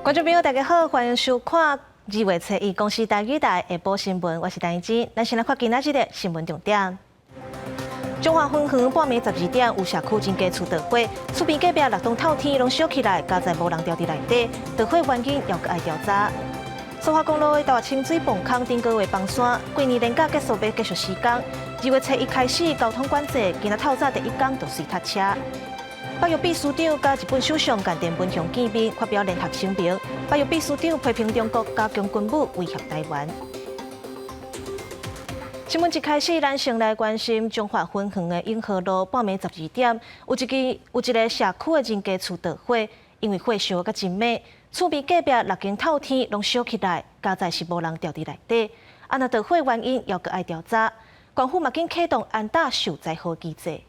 觀眾朋友，大家好，歡迎收看二月初一公視台語台下晡新聞，我是陳怡。咱先來看今仔日的新聞重點。彰化分園半暝12點，有社區真家厝著火，厝邊隔壁六棟透天攏燒起來，佳哉無人牢佇內底，著火原因猶閣愛調查。蘇花公路的大清水泵空頂個月崩山，規年連假結束欲繼續施工。二月初一開始交通管制，今仔透早第一工就隨塞車。北約秘書長佮日本首相岸田文雄見面，發表聯合聲明。北約秘書長批評中國加強軍武威脅台灣。新聞一開始，咱先來關心彰化分園的永和路半暝十二點，有一个社區的人家厝著火，因為火燒甲真猛，厝邊隔壁六間透天攏燒起來，佳哉是無人牢佇內底。啊，若著火原因猶閣愛調查，縣府嘛緊啟動安打受災戶機制。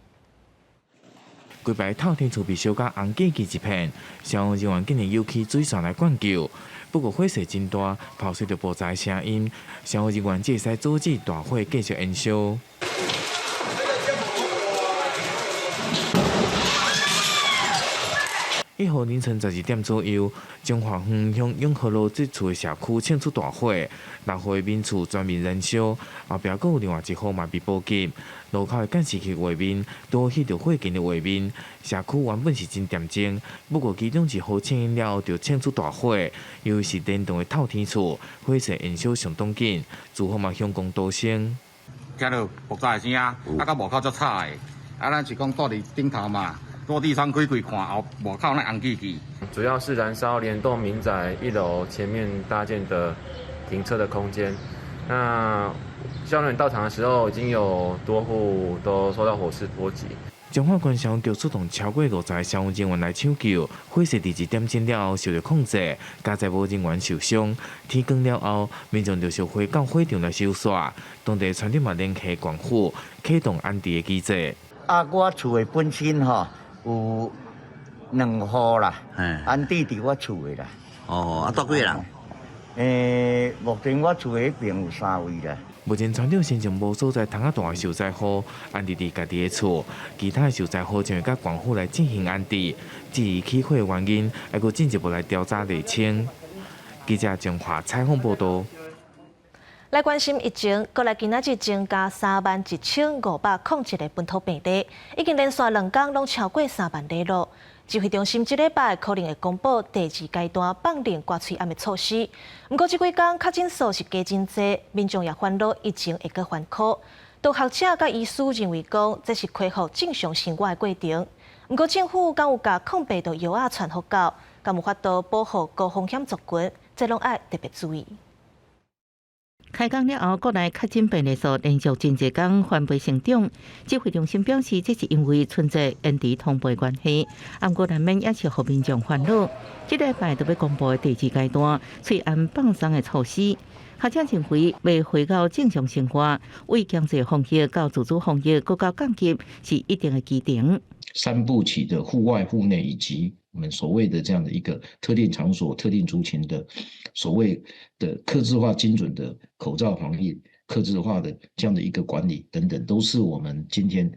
規排透天厝被燒甲紅記記一片，消防人員竟然有起水線來灌救。不過火勢真大，拋出著爆炸聲音，消防人員只會使阻止大火繼續延燒。1號凌晨12點左右，彰化園鄉永和路這處的社區竄出大火，六戶的民厝全面燃燒，後壁閣有另外一戶嘛被波及。路口的監視器畫面都翕著火警的畫面。社區原本是真恬靜，不過其中一戶竄煙了後就竄出大火，由於是連棟的透天厝，火勢延燒相當緊，住戶嘛響講多聲。聽著爆炸的聲啊，啊，佮外口足吵的，啊，咱是講蹛佇頂頭嘛。落地窗開開看後，外口那紅記記。主要是燃燒連棟民宅一樓前面搭建的停車的空間。那消防員到場的時候，已經有多戶都受到火勢波及。彰化縣消防局出動超過50個消防人員來搶救，火勢佇1點鐘了後受著控制，佳哉無人員受傷。天光了後，民眾陸續回到火場來搜索，當地村長嘛聯繫縣府啟動安置的機制。啊，我厝的本身吼，有兩戶啦，安置佇我厝的啦。哦，啊，蹛幾个人？目前我厝的彼邊有三位啦。目前村長先前無所在通較大的受災戶安置佇家己的厝，其他的受災戶將會佮縣府來進行安置。至於起火原因，還閣進一步來調查釐清。記者彰化採訪報導。來關心疫情，國內今仔日增加31,501個本土病例，已經連續兩工攏超過3萬例囉。指揮中心這禮拜可能會公布第二階段放冷掛喙罨的措施。毋過這幾工確診數是加真濟，民眾也煩惱疫情會閣翻箍。都學者佮醫師認為講，這是恢復正常生活的過程。毋過政府敢有共抗病毒藥仔傳予夠，敢有法度保護高風險族群，這攏愛特別注意。開工了後，國內確診病例數連續真濟工翻倍成長。指揮中心表示，這是因為春節延遲通報的關係，毋過難免也是予民眾煩惱。這禮拜就欲公布的第二階段喙罨放鬆的措施，學者認為，欲回到正常生活，為經濟防疫到自主防疫，閣較降級是一定的基定。三步起的戶外、戶內以及我們所謂的這樣的一個特定場所、特定族群的所謂的客製化、精準的口罩防疫、客製化的這樣的一個管理等等，都是我們今天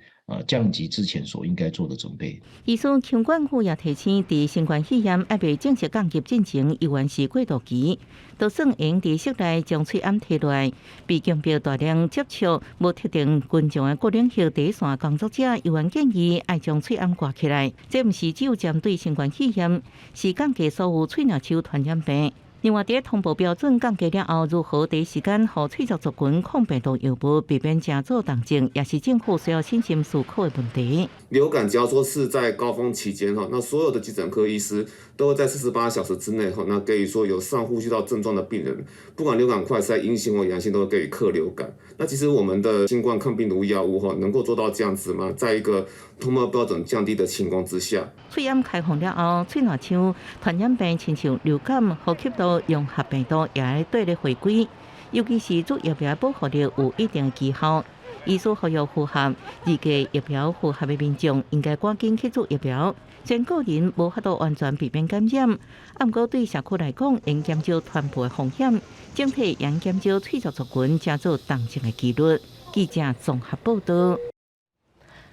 降級之前所應該做的準備。醫師邱冠富也提醒，佇新冠肺炎猶未正式降級進前，猶原是過渡期，就算會用佇室內將喙罨提落來，被強迫大量接觸無特定群眾的各領域第一線工作者，猶原建議愛將喙罨掛起來。這毋是只有針對新冠肺炎，是降低所有喙嚨手傳染病。另外，佇通報標準降低了後，如何第一時間予脆弱族群抗病毒藥物避免成做重症，也是政府需要審慎思考的問題。流感只要說是在高峰期間哈，那所有的急診科醫師都會在48小時之內哈，那給予說有上呼吸道症狀的病人，不管流感快篩陰性或陽性，都會給予克流感。那其實我們的新冠抗病毒藥物哈，能夠做到這樣子嗎？在一個通報標準降低的情況之下，喙罨開放了後，喙瘻腔傳染病親像流感、呼吸道融合病毒也會綴咧回歸，尤其是注疫苗保護力有一定的績效。醫師呼籲符合二價疫苗符合的民眾，應該趕緊去注疫苗。雖然個人無法度完全避免感染，毋過對社區來講，應減少傳播的風險，整體應減少脆弱族群成做重症的幾率。記者綜合報導。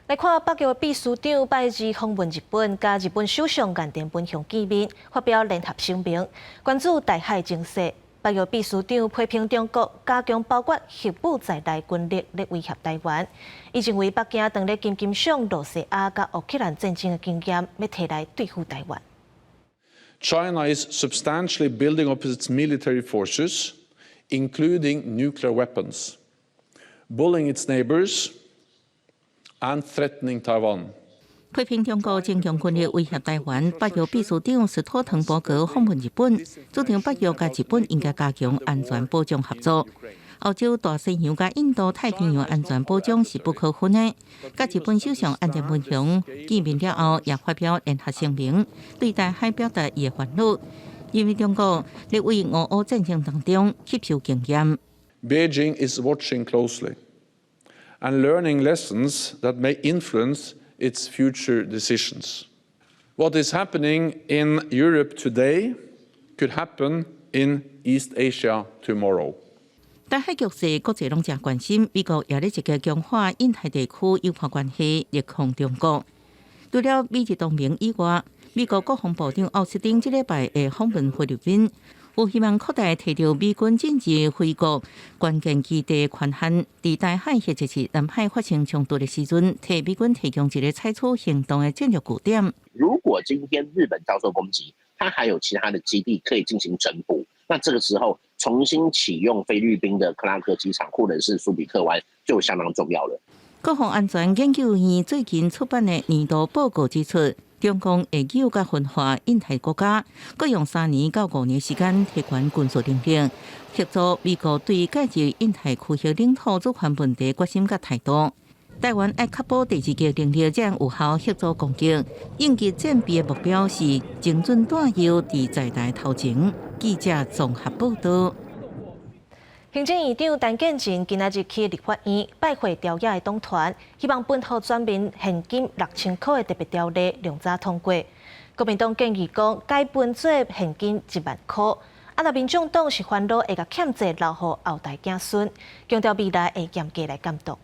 來看北約秘書長拜二訪問日本，佮日本首相岸田文雄見面，發表聯合聲明，關注台海情勢。北約秘書長批評中國加強包括核武在內軍力來威脅台灣，伊認為北京當咧金金上露西亞佮烏克蘭戰爭的經驗，欲提來對付台灣。 China is substantially building up its military forces, including nuclear weapons, bullying its neighbors and threatening Taiwan. 批評中國增強軍力威脅台灣，北約秘書長斯托滕伯格訪問日本，主張北約佮日本應該加強安全保障合作。歐洲大西洋佮印度太平洋安全保障是不可分的。佮日本首相岸田文雄見面了後，也發表聯合聲明，對台海表達伊的煩惱，認為中國咧為俄烏戰爭當中吸收經驗。 Beijing is watching closely and learning lessons that may influence its future decisions. What is happening in Europe today could happen in East Asia tomorrow. 台海局勢國際攏誠關心，美國也咧積極強化印太地區友伴關係，力抗中國。除了美日同盟以外，美國國防部長奧斯汀這禮拜會訪問菲律賓，有希望擴大提著美軍進入菲國關鍵基地權限，佇台海或者是南海發生衝突的時陣，替美軍提供一個採取行動的戰略據點。如果今天日本遭受攻擊，它還有其他的基地可以進行整補，那這個時候重新啟用菲律賓的克拉克機場或者是蘇比克灣就相當重要了。國防安全研究院最近出版的年度報告指出，中共會誘佮分化印太國家，閣用3年到5年時間提懸軍事能力，協助美國對介入印太區域領土主權問題決心佮態度。台灣愛確保第二擊能力，才有效協助攻擊。應急戰備的目標是精準彈藥佇在台頭前。記者綜合報道。行政院長陳建仁今仔日去立法院拜會朝野的黨團，希望分予全民現金6000箍的特別條例量早通過。國民黨建議講改分做現金1萬箍，啊，若民眾黨是煩惱會共欠債留予後代子孫，強調未來會嚴格來監督。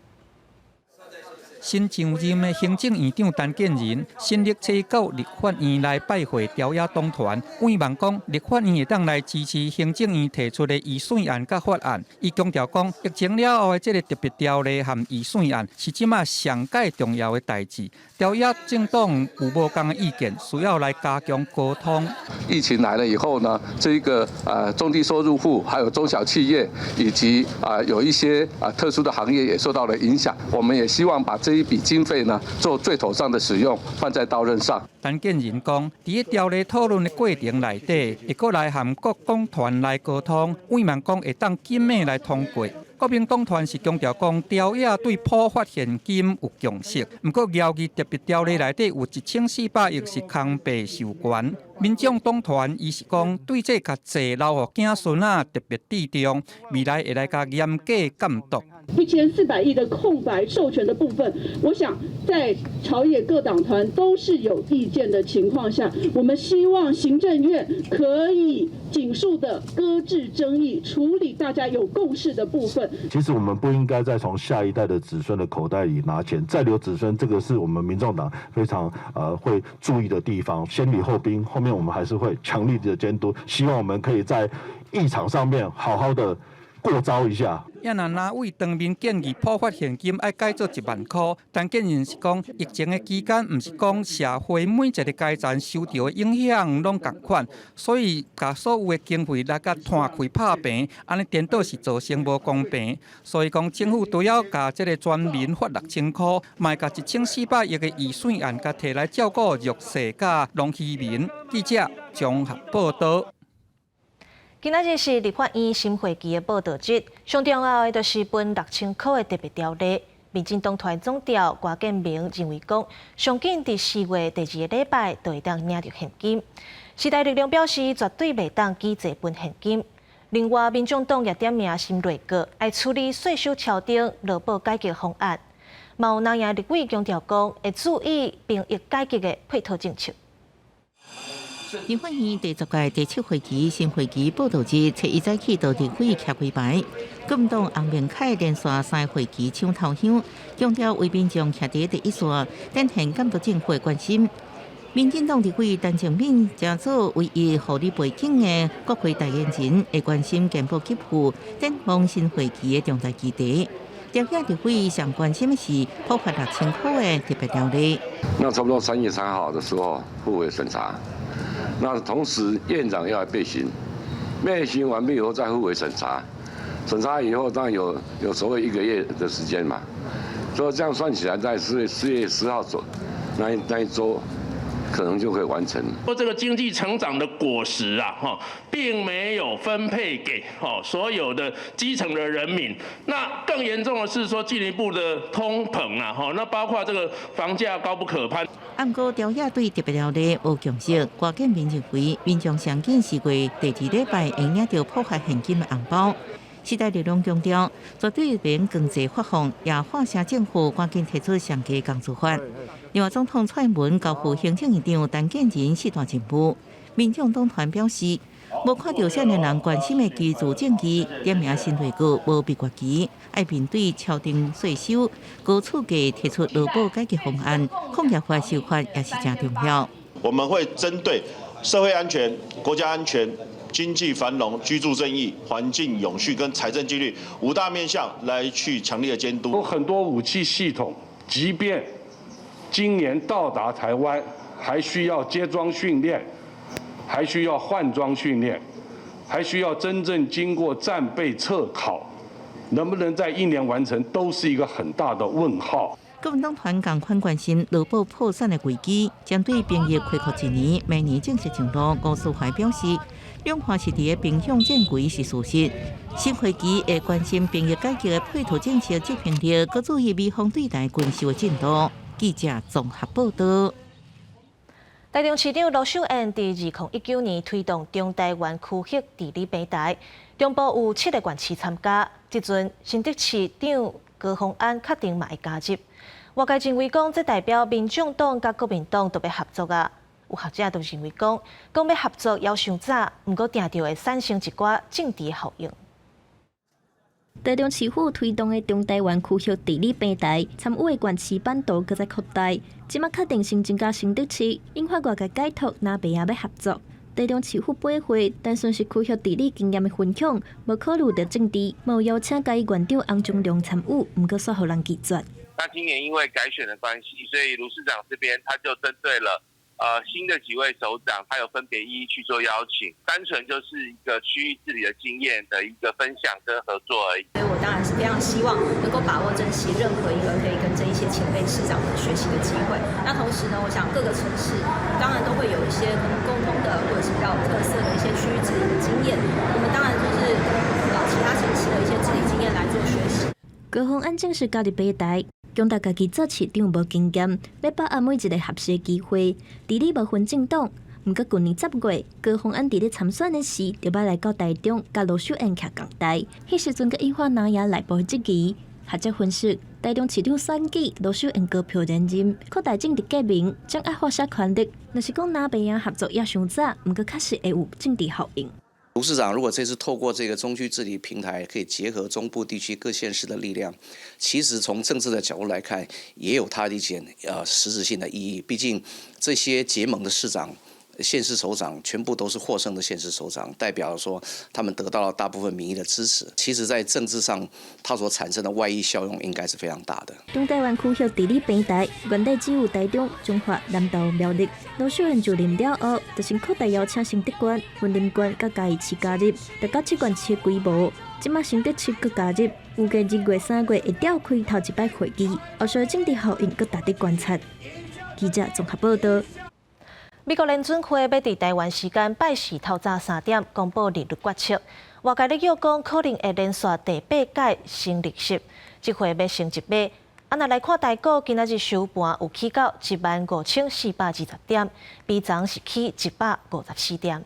新上任的行政院長陳建仁，新曆初到立法院來拜會朝野黨團，盼望講立法院會當來支持行政院提出的預算案佮法案。伊強調講，疫情了後的這个特別條例和預算案是這馬上蓋重要的代誌。朝野政黨有無仝的意見，需要來加強溝通。疫情來了以後呢，這個中低收入戶，還有中小企業，以及有一些特殊的行業也受到了影響。我們也希望把這一筆經費呢，做最妥當的使用，放在刀刃上。陳建仁講，佇咧條例討論的過程內底，會閣來和各黨團來溝通，盼望講會當緊密來通過。國民黨團是強調講，朝野對普發現金有共識，毋過饒議特別條例內底有1400億是空白授權。民眾黨團伊是講，對這共債留予子孫仔特別注重，未來會來共嚴格監督。 1400億的空白授權的部分，我想在朝野各黨團都是有意見的情況下，我們希望行政院可以盡速的擱置爭議，處理大家有共識的部分。其實我們不應該再從下一代的子孫的口袋裡拿錢，債留子孫，這個是我們民眾黨非常會注意的地方。先禮後兵，後面我們還是會強力的監督，希望我們可以在議場上面好好的過招一下。也若藍委當面建議普發現金愛改做1萬箍，陳建仁是講疫情的期間，毋是講社會每一个階層受著的影響攏仝款，所以共所有的經費來共攤開拍平，按呢顛倒是造成無公平。所以講政府除了共這个全民發6000箍，嘛會共1400億的預算案，共提來照顧弱勢佮農漁民。記者綜合報道。今仔日是立法院新會期的報到日，上重要的就是分6000箍的特別條例。民進黨團總召郭建明認為講，上緊佇4月第二个禮拜就會當領著現金。時代力量表示絕對袂當舉債分現金。另外，民眾黨也點名新內閣愛處理稅收調整、勞保改革方案。嘛有藍營立委強調講，會注意兵役改革的配套政策。立法院第十屆第七會期新會期報到日，初一早起到立委徛規排。國民黨洪明凱連續三會期搶頭香，強調為民眾徛佇第一線，展現監督政府的關心。民進黨立委陳靜敏成做唯一護理背景的國會代言人，會關心健保給付，展望新會期的重大議題。朝野立委上關心的是普發6000塊的特別條例。那差不多3月3號的時候付委審查，那同時院長要來備詢，備詢完畢以後再付委審查，審查以後當然有所謂一個月的時間嘛，所以這樣算起來，在4月10號左那一週可能就可以完成。說這個經濟成長的果實啊，哈，並沒有分配給所有的基層的人民。那更嚴重的是說進一步的通膨啊，哈，那包括這個房價高不可攀。毋過朝野對特別條例無共識，郭建民認為民眾上緊是月第二禮拜會領著普發現金的紅包。時代力量強調，絕對免經濟發放，也喊聲政府趕緊提出上低工資法。另外，總統蔡英文交付行政院長陳建仁四大任務。民眾黨團表示，無看著少年人關心的居住正義，點名新內閣無秘訣期，愛面對超重稅收、高厝價，提出勞保改革方案，礦業法修法也是誠重要。我們會針對社會安全、國家安全、經濟繁榮、居住正義、環境永續跟財政紀律五大面向來去強力的監督。有很多武器系統，即便今年到達台灣，還需要接裝訓練，還需要換裝訓練，還需要真正經過戰備測考，能不能在一年完成，都是一個很大的問號。國民黨團仝款關心勞保破產的危機，針對兵役開擴一年，明年正式上路。吳思懷表示，兩岸是佇咧兵凶戰危是事實。新會期會關心兵役改革的配套政策執行力，閣注意美方對台軍售的進度。記者綜合報道。台中市長盧秀燕佇2019年推動中台灣區域治理平台，中部有七個縣市參加。這陣新竹市長高虹安確定嘛會加入。外界認為講，這代表民眾黨佮國民黨都欲合作啊。有學者就認為講，講欲合作猶傷早，毋過定著會產生一寡政治效應。台中市府推動的中台灣區域治理平台，參與的縣市版圖閣再擴大，這馬確定新增加新竹市，引發外界解讀，若袂也欲合作。台中市府八會單純是區域治理經驗的分享，無考慮著政治，無邀請嘉義縣長洪忠良參與，毋過煞予人拒絕。那今年因為改選的關係，所以盧市長這邊他就針對了新的幾位首長，他有分別一一去做邀請，單純就是一個區域治理的經驗的一個分享跟合作而已。所以我當然是非常希望能夠把握珍惜任何一個可以跟這一些前輩市長們學習的機會。那同時呢，我想各個城市當然都會有一些可能共通的或者是比較有特色的一些區域治理的經驗，我們當然就是跟其他城市的一些治理經驗來做學習。高虹安正式加入平台，強調家己做市長無經驗，欲把握每一個合適的機會。治理無分政黨，毋過舊年10月，高虹安佇咧參選的時，就捌來到台中，佮盧秀燕徛仝台。彼時陣閣引發南亞內部質疑。學者分析，台中市長選舉，盧秀燕高票連任，擴大政治革命，掌握發洩權力。若是講藍白營合作猶傷早，毋過確實會有政治效應。盧市長如果這次透過這個中區治理平台，可以結合中部地區各縣市的力量，其實從政治的角度來看，也有它的一些實質性的意義。畢竟這些結盟的市長、縣市首長全部都是獲勝的縣市首長，代表說他們得到了大部分民意的支持。其實，在政治上，它所產生的外溢效用應該是非常大的。中台灣區域治理平台原底只有台中、彰化、南投、苗栗。盧秀燕就任了後，就先擴大邀請新竹縣、雲林縣佮嘉義市加入，達到七縣市規模。這馬新竹市閣加入，預計2月、3月會召開頭一擺會議，後續政治效應閣值得觀察。記者綜合報道。美國聯準會欲佇台灣時間拜四透早3點公布利率決策，外界咧臆講可能會連續第八屆升利息，這回欲升一碼。啊，若來看台股，今仔日收盤有起到15,420點，比昨是起154點。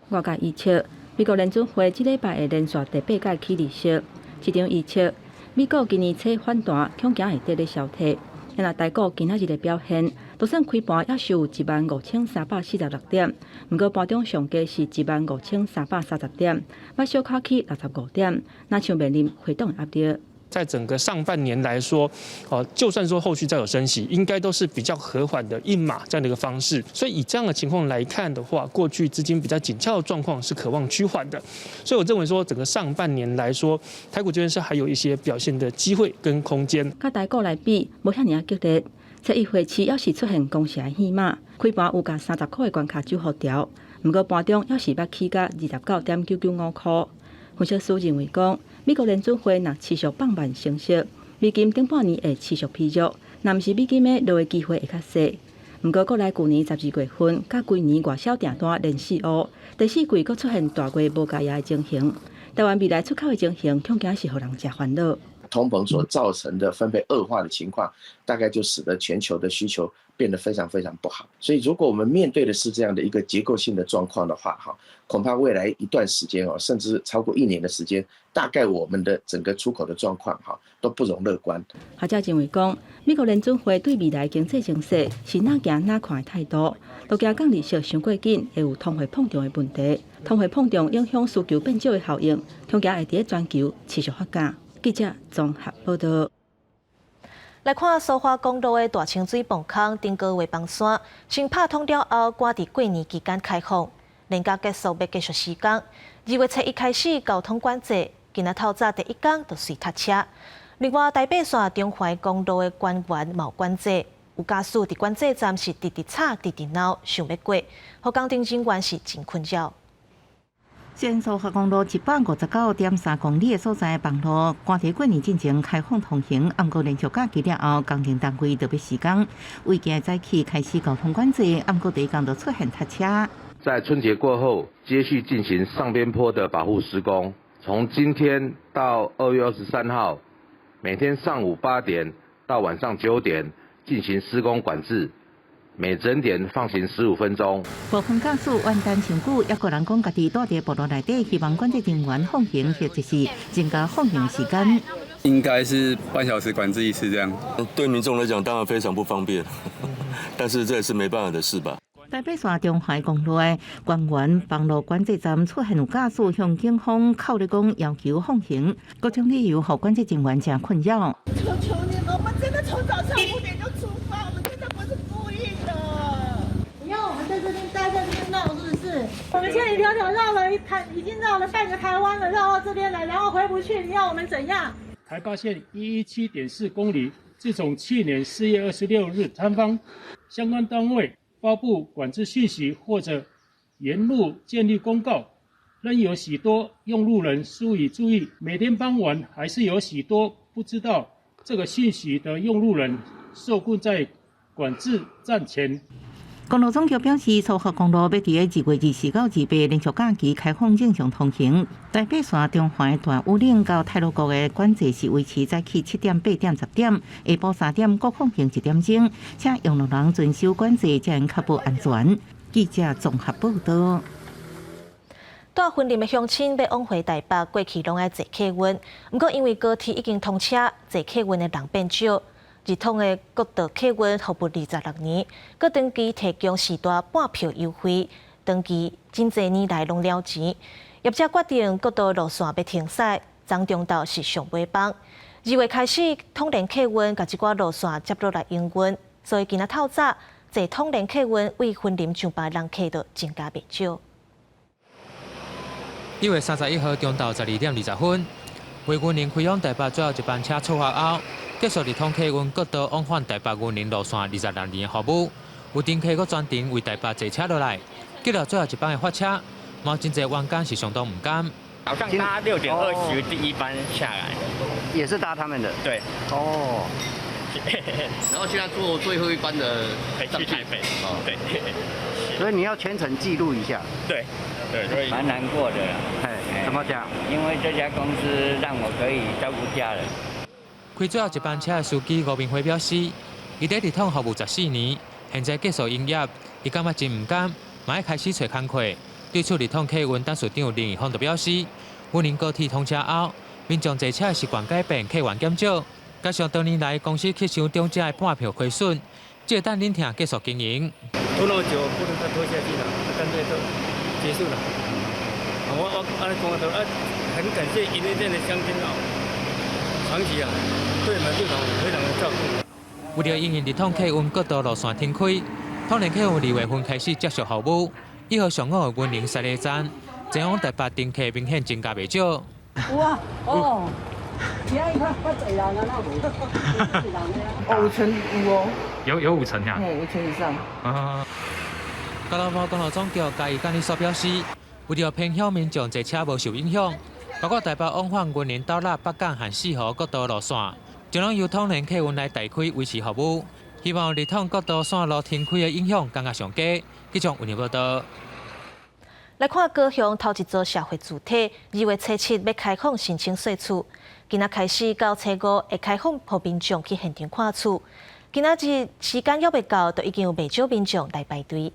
外界預測，美國聯準會這禮拜會連續第八屆起利息。市場預測，美股今年初反彈，恐驚會綴咧消退。若台股今仔日的表現，就算開盤猶是有15,346點，毋過盤中上低是15,330點，捌小可起65點，若像面臨回檔壓力。在整個上半年來說，哦，就算說後續再有升息，應該都是比較和緩的一碼這樣的一個方式。所以以這樣的情況來看的話，過去資金比較緊俏的狀況是可望趨緩的。所以我認為說，整個上半年來說，台股這邊是還有一些表現的機會跟空間。佮台股來比，無遐爾仔激烈。初一匯市猶是出現攻勢的戲碼，開盤有共30箍的關卡就予調，毋過盤中猶是捌起到29.995箍。分析師認為講，美國聯準會若持續放慢升息，美金頂半年會持續疲弱，若毋是美金的落的機會會較細。毋過國內舊年12月份佮規年外銷訂單連四烏，第四季閣出現大月無交易的情形。台灣未來出口的情形，恐驚是予人誠煩惱。通膨所造成的分配惡化的情況，大概就使得全球的需求變得非常非常不好。所以，如果我們面對的是這樣的一個結構性的狀況的話，哈，恐怕未來一段時間哦，甚至超過一年的時間，大概我們的整個出口的狀況，哈，都不容樂觀。學者認為講，美國聯準會對未來經濟情勢是哪行哪看的態度，都驚降利息傷過緊會有通貨膨脹的問題，通貨膨脹影響需求變少的效應，恐驚會佇全球持續發展。記者綜合報導。來看蘇花公路的大清水磅空頂個月崩山，先拍通了後，趕佇過年期間開放，連假結束欲繼續施工。2月初一開始交通管制，今仔透早第一工就隨塞車。另外，台八線中環公路的關員嘛有管制，有駕駛佇管制站是直直吵、直直鬧，想欲過，予工程人員是真困擾。沿蘇花公路159.3公里的所在，網路趕佇過年進前開放通行，毋過連續假期了後，工程單位特別時間，為今早起開始交通管制，毋過第一工就出現塞車。在春節過後，接續進行上邊坡的保護施工，從今天到2月23號，每天上午8點到晚上9點進行施工管制。每整點放行15分鐘。部分駕駛怨等傷久，抑閣有人講家己蹛佇部落內底，希望管制人員放行，或者是增加放行時間。應該是半小時管制一次這樣。對民眾來講，當然非常不方便，但是這也是沒辦法的事吧。台北線中環公路的關員防路管制站出現有駕駛向警方哭咧講要求放行，各種理由予管制人員誠困擾。求求你們，我們真的從早上5點就出發，我們真的不是故意的。你要我們在這邊待在這邊鬧，是不是？我們千里迢迢繞了一台，已經繞了半個台灣了，繞到這邊來，然後回不去，你要我們怎樣？台八線117.4公里，自從去年4月26日坍方，相關單位發布管制訊息或者沿路建立公告，仍有許多用路人疏於注意。每天傍晚還是有許多不知道這個訊息的用路人受困在管制站前。公路總局表示，蘇花公路欲佇2月24到28連續假期開放正常通行。台北線中環大武嶺到太魯閣的管制是維持早起7點、8點、10點，下晡3點閣放行1點鐘，請用路人遵守管制，才能確保安全。記者綜合報導。蹛雲林的鄉親欲往回台北，過去攏愛坐客運，毋過因為高鐵已經通車，坐客運的人變少。日統的國道客運服務26年，閣長期提供時段半票優惠，長期真濟年來攏了錢。業者決定國道路線欲停駛，昨中晝是上尾班。2月開始，統聯客運共這寡路線接落來營運，所以今仔透早坐統聯客運對雲林上班人客就增加袂少。1月31號中晝12點20分，為雲林開往台北最後一班車出發後，結束日統客運國道往返台北雲林路線26年的服務，有乘客閣專程為台北坐車落來，結束最後一班的發車，嘛真濟員工是相當毋甘。早上搭6點20第一班下來，也是搭他們的。對。哦。然後現在坐最後一班的去台北。哦，對。所以你要全程記錄一下。對。對，所以蠻難過的。哎，怎麼講？因為這家公司讓我可以照顧家人。開最後一班車的司機吳明輝表示，伊佇日統服務14年，現在結束營業，伊感覺真毋甘，嘛欲開始揣工課。對此，日統客運董事長林義峰就表示，雲林高鐵通車後，民眾坐車的習慣改變，客源減少，加上多年來公司吸收長者的半票虧損，這個等忍痛結束經營。拖那麼久，不能再拖下去了，乾脆就結束了。我按呢講就啊，很感謝營業店的鄉親哦，長期啊，對我們這種非常的照顧。為著因應日統客運國道路線停開，統聯客運2月份開始接受服務，以後上午的雲林沙梨站前往台北乘客明顯增加袂少。有啊，哦，今仔日較較濟人啊，哪無？哦，五成有哦。有五成呀？嗯，五成以上。啊。交通部公路總局嘉義管理所表示，為著偏鄉民眾坐車無受影響，包括台北往返雲林斗六、北港和四湖國道路線，將攏由統聯客運來代開維持服務。希望日統國道線路停開的影響降甲上低。記者溫報道。來看高雄頭一座社會住宅，2月初7欲開放申請稅厝，今仔開始到初五會開放予民眾去現場看厝。今仔日時間猶未到，就已經有袂少民眾來排隊。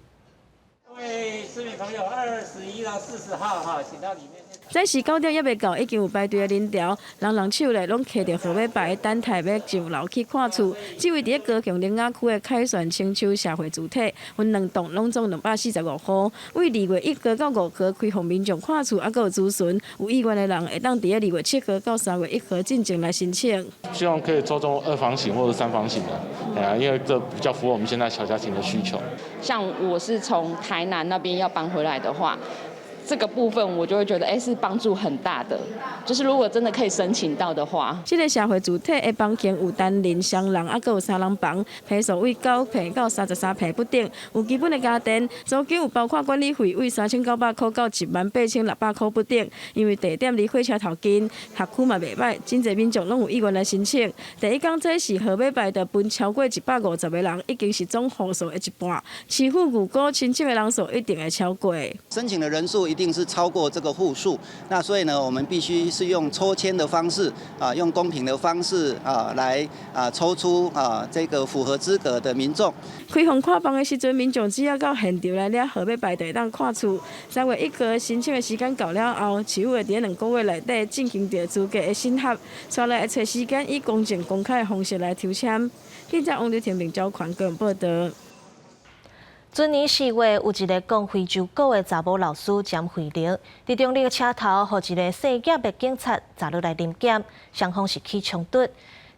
各位市民朋友，21到40號哈，請到裡面。早時9點猶未到，已經有排隊的人潮，人人手咧攏提著號碼牌，等待欲上樓去看厝。這位佇咧高雄苓仔區的凱旋青丘社會住宅，分兩棟，攏總245戶。為2月1號到5號開放民眾看厝，猶閣有諮詢，有意願的人會當佇咧2月7號到3月1號進前來申請。希望可以抽中二房型或者三房型的，哎呀，因為這比較符合我們現在小家庭的需求。像我是從台南那邊要搬回來的話，這個部分我就會覺得，是幫助很大的。就是如果真的可以申請到的話，這個社會住宅的房型有單人、雙人，猶閣有三人房，坪數為9坪到33坪不等，有基本的家電，租金有包括管理費，為3900塊到18600塊不等。因為地點離火車頭近，學區嘛袂䆀，真濟民眾攏有意願來申請。第一工這是號碼牌就分超過150個人，已經是總戶數的一半。市府預估申請的人數一定會超過。申請的人數一定是超過這個戶數，那所以呢，我們必須是用抽籤的方式啊，用公平的方式啊，來啊抽出啊這個符合資格的民眾。開放看房的時陣，民眾只要到現場來領號碼牌，就會當看厝。3月1號申請的時間到了後，市府會佇2個月內底進行著資格的審核，紲來會揣時間以公正公開的方式來抽籤。記者王劉婷、林昭權個人報道。今年4月，有一個講非洲鼓的查某老師詹惠玲，佇中壢的車頭，予一个姓葉的警察砸落來臨檢，雙方是起衝突。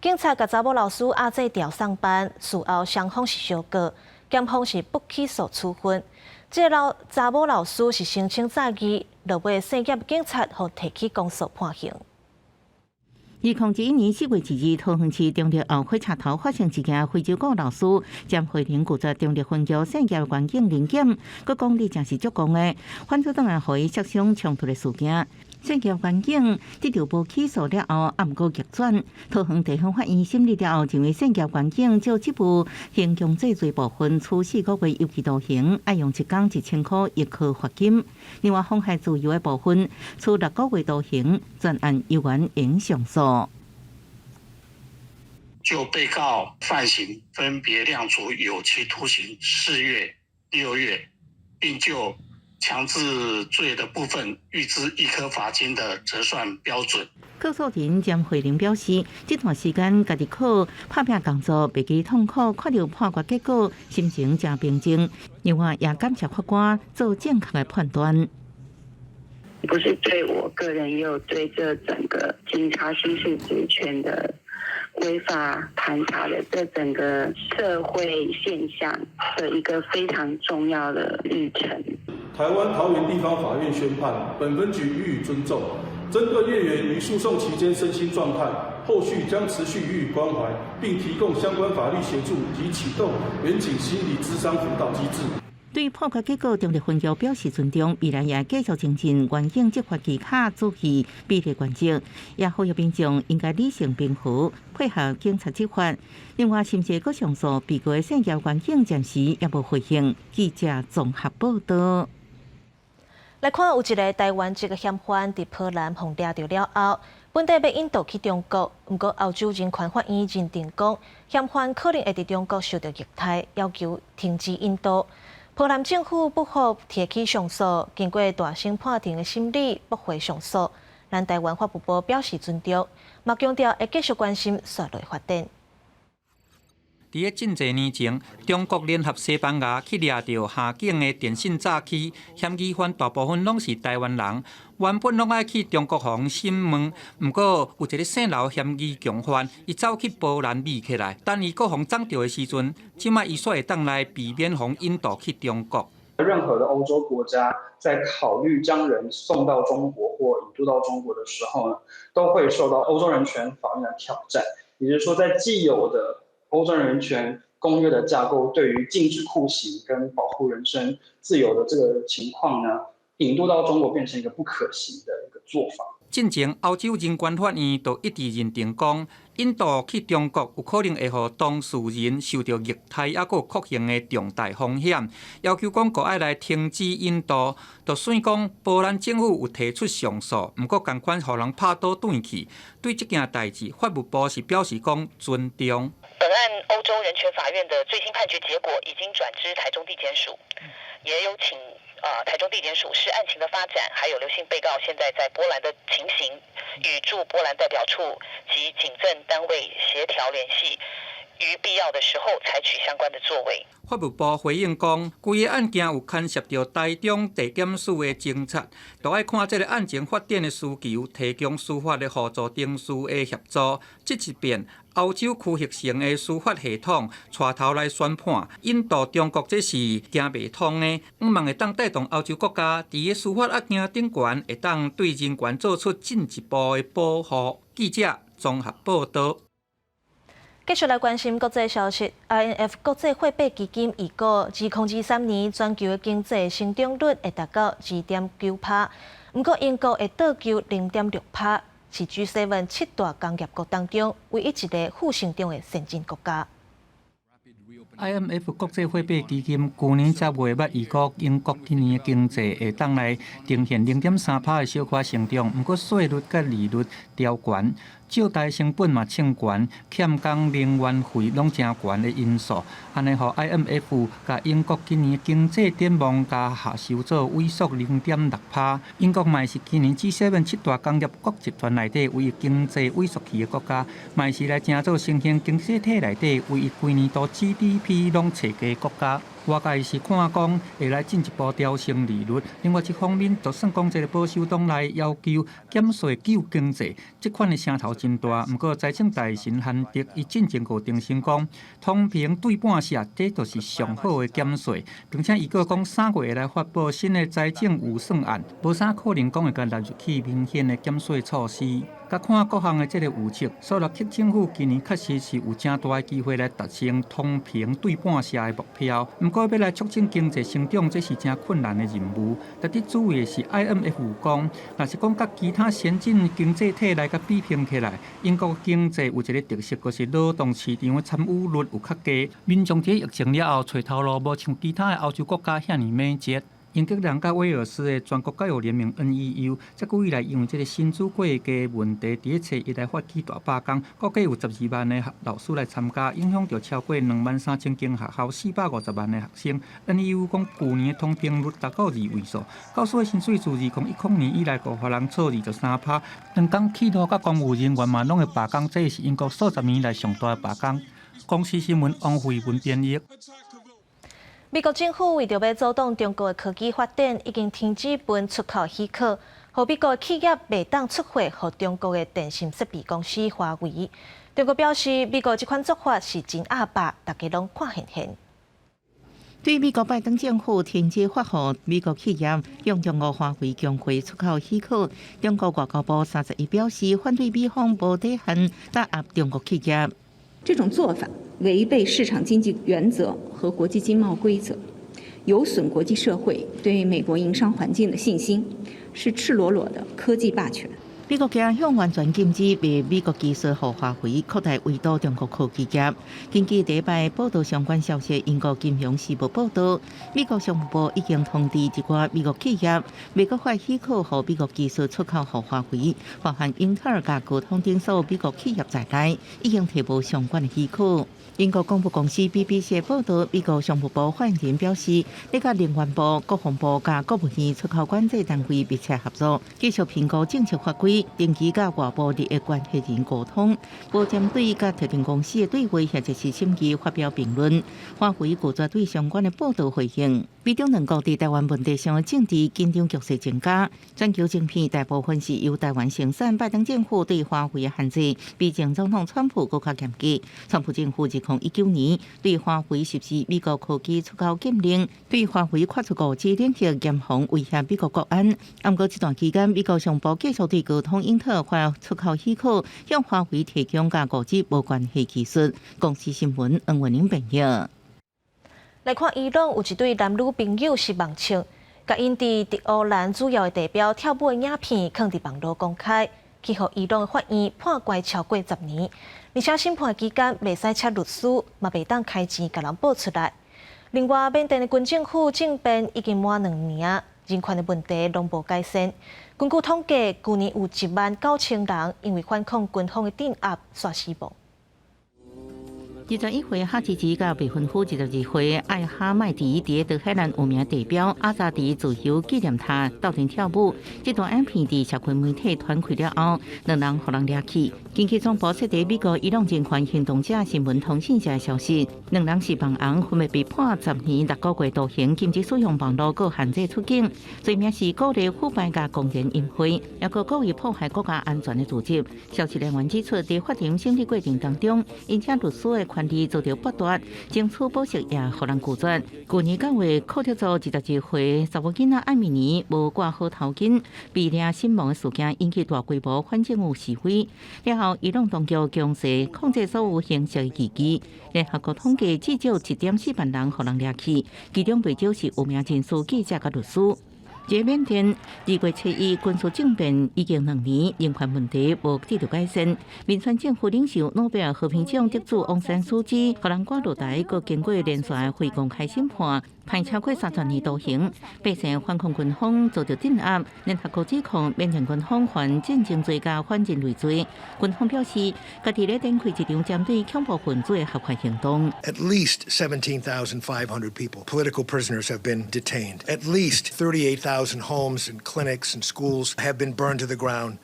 警察共查某老師押制調送班，事後雙方是相告，檢方是不起訴處分。這个老查某老師是申請再議，落尾姓葉警察予提起公訴判刑。2021年4月2日，桃園市中壢後火車頭發生一件非洲鼓老師詹惠玲拒絕中壢分局姓葉員警臨檢，閣講你真是足戇的，反轉轉來予伊涉傷衝突的事件。姓葉員警得著無起訴了後，也毋過逆轉。桃園地方法院審理了後，認為姓葉員警照職務行強制罪部分，處4個月有期徒刑，愛用一工1000塊易科罰金。另外，妨害自由的部分，處6個月徒刑，全案猶原應上訴。就被告犯行分別量處有期徒刑4月、6月，並就強制罪的部分預支易科罰金的折算標準。告訴人詹惠玲表示，這段時間家己靠拍拚工作，袂記痛苦，看著判決結果，心情誠平靜。另外，也感謝法官做正確的判斷。不是對我個人，也有對這整個警察行使職權的違法盤查的這整個社會現象的一個非常重要的歷程。台灣桃園地方法院宣判，本分局予以尊重。針對葉員於訴訟期間身心狀態，後續將持續予以關懷，並提供相關法律協助及啟動員警心理諮商輔導機制。對判決結果，中壢分局表示尊重，未來也繼續精進員警執法技巧，注意比例原則，也呼籲民眾應該理性平和，配合警察執法。另外，甚至閣上訴被告的姓葉員警暫時也無回應。記者綜合報道。來看，有一个台灣籍的嫌犯佇波蘭予掠著了後，本底欲引渡去中國，毋過歐洲人權法院認定講，嫌犯可能會佇中國受著虐待，要求停止引渡。波蘭政府不服提起上訴，經過大審判庭的審理，駁回上訴。咱台灣法務部表示尊重，嘛強調會繼續關心紲落發展。佇咧真濟年前，中國聯合西班牙去掠著下境的電信詐欺嫌疑犯，大部分攏是台灣人。原本攏愛去中國予人審問，毋過有一個姓劉嫌疑共犯，伊走去波蘭匿起來，等伊閣予人摠著的時陣，這擺伊煞會當來避免予人引渡去中國。任何的歐洲國家在考慮將人送到中國或引渡到中國的時候呢，都會受到歐洲人權法院的挑戰。也就是說，在既有的歐洲人權公約的架構，對於禁止酷刑跟保護人身自由的這個情況呢，引渡到中國變成一個不可行的一個做法。進前歐洲人權法院就一直認定講，引渡去中國有可能會予當事人受著虐待抑閣酷刑的重大風險，要求講閣愛來停止引渡。就算講波蘭政府有提出上訴，毋過仝款予人拍倒轉去。對這件代誌，法務部是表示講尊重。本案歐洲人權法院的最新判決結果已經轉知台中地檢署，也有請台中地檢署視案情的發展，還有劉姓被告現在在波蘭的情形，與駐波蘭代表處及警政單位協調聯繫，於必要的時候採取相關的作為。法務部回應講，規个案件有牽涉著台中地檢署的偵查，都愛看這个案情發展的需求，提供司法的輔助程序的協助。這一遍歐洲區域性的司法系統帶頭來宣判，引渡中國這是行袂通的。向望會當帶動歐洲國家佇个司法案件頂懸，會當對人權做出進一步的保護。記者綜合報導。繼續來關心國際消息，IMF 國際貨幣基金預估，2023年全球的經濟成長率會達到2.9%，毋過英國會倒勼0.6%，是 G7 七大工業國當中唯一一個負成長的先進國家。 IMF 國際貨幣基金舊年10月捌預估英國今年的經濟會當來呈現0.3%的小可成長，毋過稅率佮利率調懸，借貸成本嘛衝懸，欠工能源費攏誠懸的因素，按呢予 IMF 共英國今年經濟展望共下修做萎縮0.6%。英國嘛是今年 G7 七大工業國集團內底唯一經濟萎縮去的國家，嘛是來成做新興經濟體內底唯一規年度 GDP 攏揣低國家。外界是看講會來進一步調升利率，另外一方面，就算講這个保守黨來要求減稅救經濟，這款的聲頭真大。毋過財政大臣韓德伊進前閣重申講，通膨對半下，這就是上好的減稅，並且伊閣講3月會來發布新的財政預算案，無啥可能講會共納入去明顯的減稅措施。佮看各項的這个預測，蘇納克政府今年確實是有誠大的機會來達成通膨對半下的目標。毋過欲來促進經濟成長，這是誠困難的任務。值得注意的是，IMF 講，若是講佮其他先進經濟體來共比拼起來，英國經濟有一个特色，就是勞動市場的參與率有較低。民眾佇疫情了後，揣頭路無像其他的歐洲國家遐爾敏捷。英格蘭佮威爾斯的全國教育聯盟 NEU，這久以來因為這个薪資過低問題，佇咧初一來發起大罷工，估計有12萬个老師來參加，影響著超過23,000間學校，450萬个學生。NEU 講，舊年的通膨率達到2位數，教師的薪水自2010年以來，閣予人挫23%。兩工鐵路佮公務人員嘛攏會罷工，這是英國數十年來上大的罷工。公視新聞王慧文編譯。美國政府為著欲阻擋中國的科技發展，已經停止分出口許可，予美國企業袂當出貨予中國的電信設備公司華為。中國表示，美國這款做法是真鴨霸，大家攏看現現。對美國拜登政府停止發予美國企業向中國華為供貨出口許可，中國外交部31表示，反對美方無底線打壓中國企業。這種做法違背市場經濟原則和國際經貿規則，有損國際社會對美國營商環境的信心，是赤裸裸的科技霸權。美國驚向完全禁止賣美國技術予華為，擴大圍堵中國科技業。根據禮拜報道相關消息，英國金融時報報道，美國商務部已經通知一寡美國企業，袂閣發許可予美國技術出口予華為，包含英特爾佮高通等所有美國企業在內，已經提無相關的許可。英國廣播公司 BBC 報道，美國商務部發言人表示，咧佮能源部、國防部佮國務院出口管制單位密切合作，繼續評估政策法規，定期佮外部利益關係人溝通，無針對佮特定公司的對話或者是審議發表評論。華為拒絕對相關的報道回應。美中兩國佇台灣問題上的政治緊張局勢增加，全球晶片大部分是由台灣生產。拜登政府對華為的限制比前總統川普閣較嚴格。川普政府2019年對華為實施美國科技出口禁令，對華為跨出5G 領域嚴防威脅美國國安。毋過這段期間，美國商務部繼續對高通、英特爾發出口許可，向華為提供佮5G 無關係技術。公視新聞黃文玲編譯。來看伊朗有一對男女朋友是網情，共𪜶佇德黑蘭主要的地標跳舞的影片，囥佇網路公開，去予伊朗法院判關超過10年，而且審判期間袂使請律師，嘛袂當開錢共人報出來。另外，緬甸的軍政府政變已經滿2年，人權的問題攏無改善。根據統計，舊年有1萬9千人因為反抗軍方的鎮壓，煞死亡。21歲哈吉吉佮未婚夫22歲艾哈邁迪佇德黑蘭有名地標阿扎迪自由紀念塔鬥陣跳舞。這段影片佇社群媒體傳開了後，兩人予人掠去。根據總部設佇美國伊朗人權行動者新聞通訊社的消息，兩人是網紅，分別被判10年6個月徒刑，禁止使用網路閣限制出境，罪名是鼓勵腐敗佮公然淫穢，抑閣故意破壞國家安全的罪責。消息來源指出，佇法庭審理過程當中，𪜶請律師的權利遭到剝奪，爭取保釋也予人拒絕。舊年9月，庫德族22歲查某囡仔艾米尼無掛好頭巾，被掠身亡的事件引起大規模反政府示威。了後，伊朗當局強勢控制所有形式的異議。聯合國統計，至少1.4萬人予人掠去，其中袂少是有名人士、記者佮律師。這緬甸2月7日軍事政變已經2年，人權問題無得到改善。民選政府領袖諾貝爾和平獎得主翁山蘇姬，予人趕落台，閣經過連續非公開審判，判超過30年徒刑。百姓反抗軍方遭到鎮壓，聯合國指控緬甸軍方犯戰爭罪佮反人類罪。軍方表示，家己咧展開一場針對恐怖分子的合法行動。 At least 17,500 people, political prisoners, have been detained. At least 38,000 homes and clinics and schools have been burned to the ground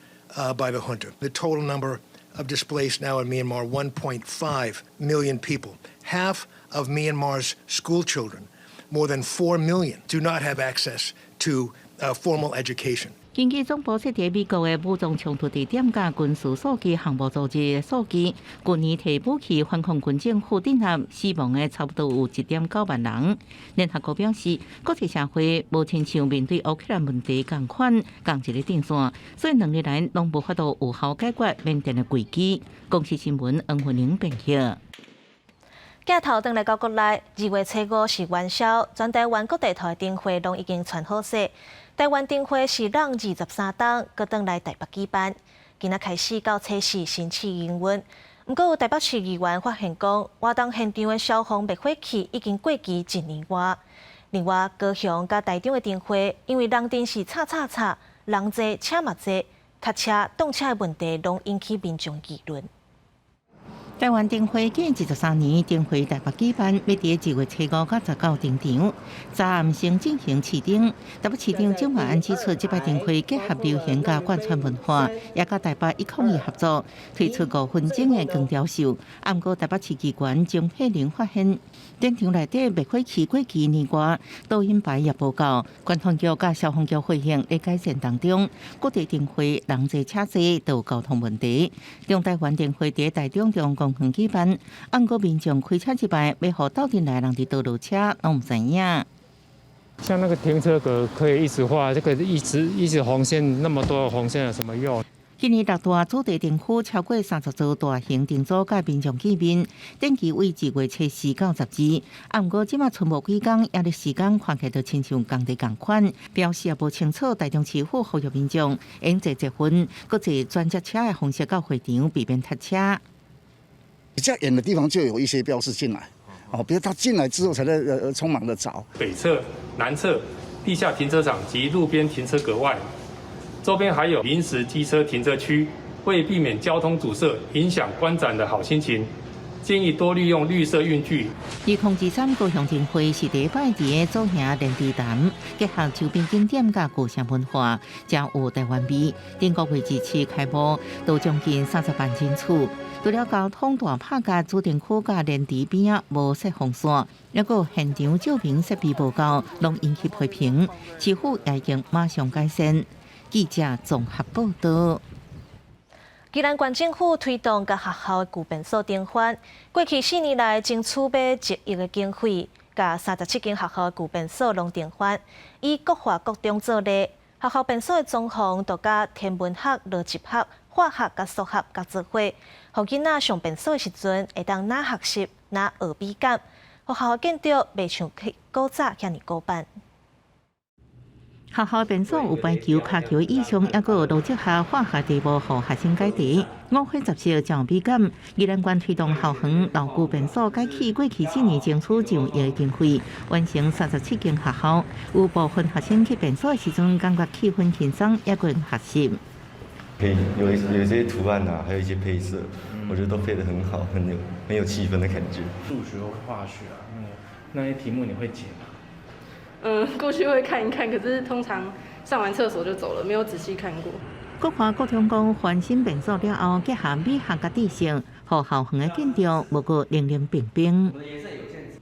by the junta. The total number of displaced now in Myanmar, 1.5 million people. Half of Myanmar's school children, more than 4 million, do not have access to formal education. 根據總部設佇美國的武裝衝突地點佮軍事數據項目組織的數據，舊年提武器反抗軍政府鎮壓死亡的差不多有1.9萬人。聯合國表示，國際社會無親像面對烏克蘭問題仝款仝一個陣線，所以兩年來攏無法度有效解決緬甸的危機。公視新聞黃慧玲編譯。鏡頭轉來到國內，2月初5是元宵，全台灣各地頭的燈會攏已經傳好勢。台灣燈會是攏23冬，閣轉來台北舉辦。今仔開始到初四先試營運。毋過有台北市議員發現講，活動現場的消防滅火器已經過期一年外。另外，高雄佮台中的燈會，因為人陣是吵吵吵，人濟車嘛濟，塞車、擋車的問題攏引起民眾議論。台灣燈會過23年，燈會台北舉辦，欲佇2月初5到19登場。昨暗先進行試燈，台北市長蔣萬安指出，這擺燈會結合流行佮貫穿文化，也佮台北101合作，推出5分鐘的光雕秀。毋過台北市議員鍾佩玲發現，展場內底滅火器過期年外，導引牌也無夠。觀光局佮消防局回應咧改善當中，各地燈會人濟車濟都有交通問題。中台灣燈會佇台中中公園舉辦，毋過民眾開車入來，欲予鬥陣來人佇佗落車，攏毋知影。像那個停車格可以一直畫，這個一直一直紅線，那麼多紅線有什麼用？今年六大主題燈區超過30座大型燈組佮民眾見面，展期為2月初4到12。啊，毋過這馬賰無幾工，抑咧時間看起來就親像工地仝款，表示也無清楚台中市府呼籲民眾用坐捷運，閣坐轉接車的方式到會場，避免塞車。比較遠的地方就有一些標示進來，哦，比如他進來之後才在匆忙的找。北側、南側地下停車場及路邊停車格外，周邊還有臨時機車停車區，為避免交通阻塞，影響觀展的好心情，建議多利用綠色運具。2023高雄燈會是第一擺佇個左營蓮池潭，結合周邊景點佮舊城文化，誠有台灣味。頂個月二七開幕，都將近30萬人次。除了交通大拍共主燈區佮蓮池邊仔無設紅線，抑閣現場照明設備無夠，攏引起批評。市府也已經馬上改善。記者綜合報道。宜蘭縣政府推動共學校的舊便所重翻，過去4年來爭取欲1億的經費，共37間學校的舊便所攏重翻。以國華國中做例，學校便所的裝潢都佮天文學、邏輯學、化學佮數學佮做伙，予囡仔上便所的時陣會當若學習，若學美感。學校的建築袂像古早遐爾古板。學校便所有排球、跤球椅上，抑閣有邏輯學、化學題目，予學生解題。五花雜色，誠有美感。宜蘭縣推動校園老舊便所改起，過去4年爭取上億的經費，完成37間學校。有部分學生去便所的時陣，感覺氣氛輕鬆，抑閣學習。可以有一些圖案啊，還有一些配色，我覺得都配得很好，很有氣氛的感覺。數學或化學啊，那些題目你會解嗎？嗯，過去會看一看，可是通常上完廁所就走了，沒有仔細看過。國華國中講翻新便所了後，結合美學佮知識，予校園的建築無閣冷冷冰冰。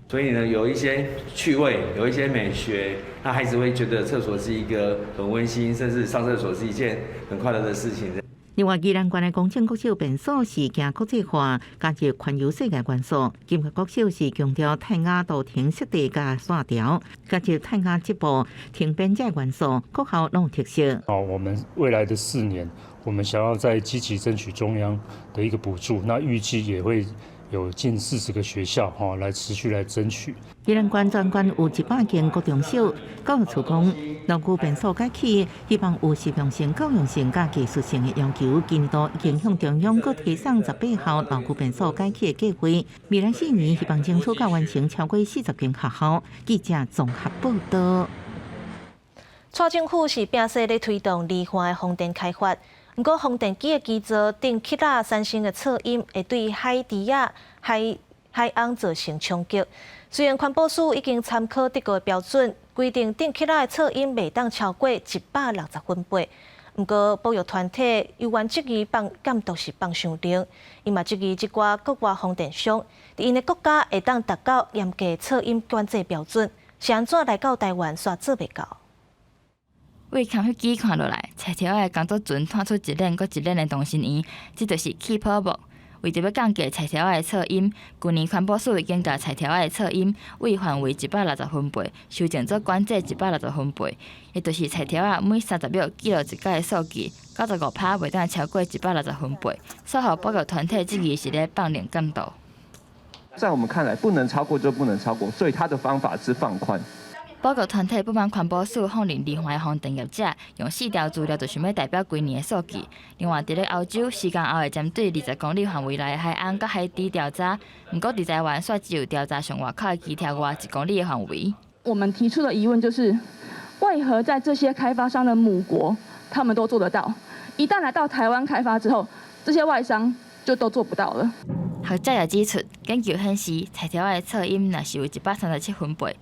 所以呢，有一些趣味，有一些美學，那孩子會覺得廁所是一個很溫馨，甚至上廁所是一件很快樂的事情。另外，宜蘭縣的公正國小便所是行國際化，加入環遊世界元素。金華國小是強調泰雅圖騰設計佮線條，加入泰雅織布、藤編這元素，各校攏有特色。好，我們未來的4年，我們想要再積極爭取中央的一個補助，那預計也會有近40個學校哈，來持續來爭取。宜蘭縣全縣有100間國中小，教育處講，老舊便所改起，希望有實用性、教育性佮技術性的要求。今年度已經向中央閣提送18校老舊便所改起的計劃。未來4年希望爭取佮完成超過40間學校。記者綜合報道。蔡政府是拼勢咧推動離岸的風電開發，毋過風電機的機座頂起仔產生的噪音，會對海豬仔、海鰪造成衝擊。雖然環保署已經參考德國的標準，規定頂起仔的噪音袂當超過160分貝，毋過保育團體猶原質疑放監督是放傷重，伊嘛質疑這寡國外風電商，佇𪜶的國家會當達到嚴格噪音管制標準，是按怎來到台灣煞做袂到？對空飛機看落來，菜柱仔的工作船拖出一輪閣一輪的同心圓，這就是氣泡幕。為著欲降低菜柱仔的噪音，舊年環保署已經共菜柱仔的噪音對範圍160分貝修正做管制160分貝，也就是菜柱仔每30秒記錄一擺的數據，95%袂當超過160分貝。所以保育團體質疑是咧放任監督。在我們看來，不能超過就不能超過，所以他的方法是放寬。保育團體不滿環保署放任離岸的風電業者用四條資料就想欲代表規年的數據。另外，佇咧歐洲，時間後會針對20公里範圍內的海鰪佮海豬調查，毋過佇台灣煞只有調查上外口的機柱外1公里的範圍。我們提出的疑問就是，為何在這些開發商的母國，他們都做得到，一旦來到台灣開發之後，這些外商就都做不到了。學者也指出，研究顯示，菜柱仔的噪音若是有137分貝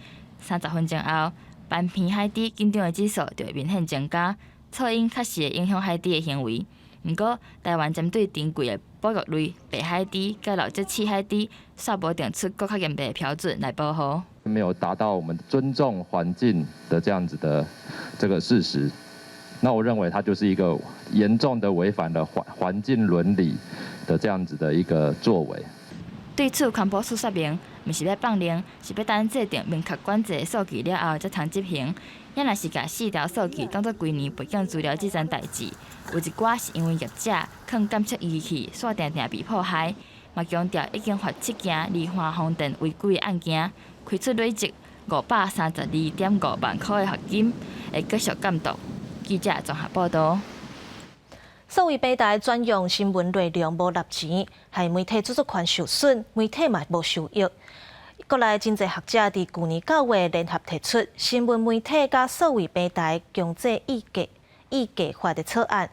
，30分鐘後，斑皮海豬緊張的指數就會明顯增加，噪音確實會影響海豬的行為。毋過，台灣針對珍貴的保育類白海豬佮老脊刺海豬，煞無定出閣較嚴格的標準來保護。沒有達到我們尊重環境的這樣子的這個事實，那我認為它就是一個嚴重的違反了環境倫理的這樣子的一個作為。對此，環保署說明，毋是欲放任，是欲等制定明確管制的數據了後，才通執行。也若是共四條數據當做規年背景資料這層代誌，有一寡是因為業者囥監測儀器，煞定定被破壞。嘛強調已經罰7件離岸風電違規的案件，開出累計532.5萬箍的罰金，會繼續監督。記者綜合報道。數位平台轉用新聞內容無納錢，害媒體著作權受損，媒體嘛無收益。國內真濟學者佇舊年9月聯合提出新聞媒體佮數位平台強制議價法的草案，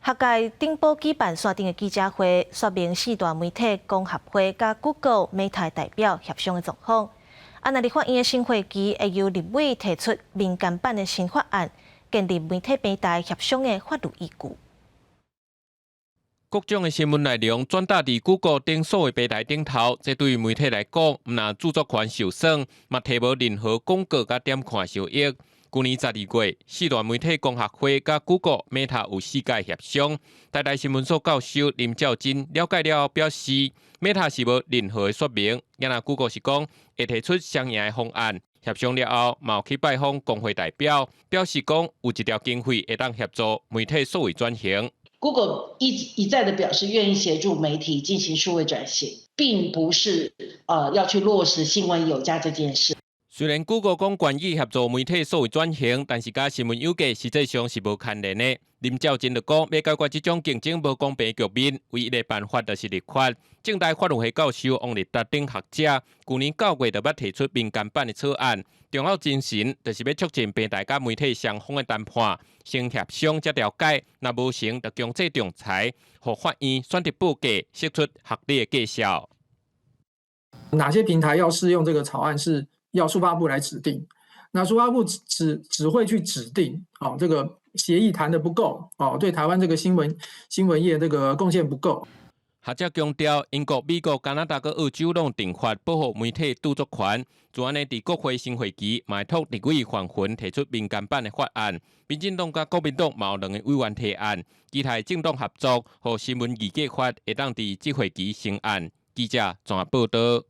學界頂埔舉辦線頂的記者會，說明四大媒體公協會佮 Google、Meta 代表協商的狀況。啊，若立法院的新會期會由立委提出民間版的新法案，建立媒體平台協商的法律依據。各種的新聞內容轉達佇 Google 等數位平台頂頭，這對於媒體來講，毋但著作權受損，嘛提無任何廣告佮點看收益。舊年12月，四大媒體公協會佮 Google、Meta 有四屆協商。台大新聞所教授林兆珍了解了後表示，Meta 是無任何的說明，抑若 Google 是講會提出相應的方案。協商了後，嘛有去拜訪工會代表，表示講有一條經費會當協助媒體數位轉型。 Google 一再的表示願意協助媒體進行數位轉型，並不是要去落實新聞有價這件事。雖然 Google 講願意協助媒體數位轉型，但是佮新聞有價實際上是無牽連的。林兆珍就講，欲解決這種競爭無公平局面，唯一的辦法就是立法。政大法律系教授王立達等學者，舊年9月就捌提出民間版的草案，重要精神就是欲促進平台佮媒體雙方的談判，先協商才調解，若無成就強制仲裁，予法院選擇報價，釋出合理的價數。哪些平台要適用這個草案，是要數發部來指定。那數發部只會去指定，哦，這個協議談得不夠，哦，對台灣這個新聞業這個貢獻不夠。學者強調，英國、美國、加拿大佮澳洲攏定法保護媒體著作權，就按呢佇國會新會期，嘛會託立委范雲提出民間版的法案。民進黨佮國民黨嘛有兩個委員提案，期待政黨合作，予新聞議價法會當佇這會期成案。記者綜合報導。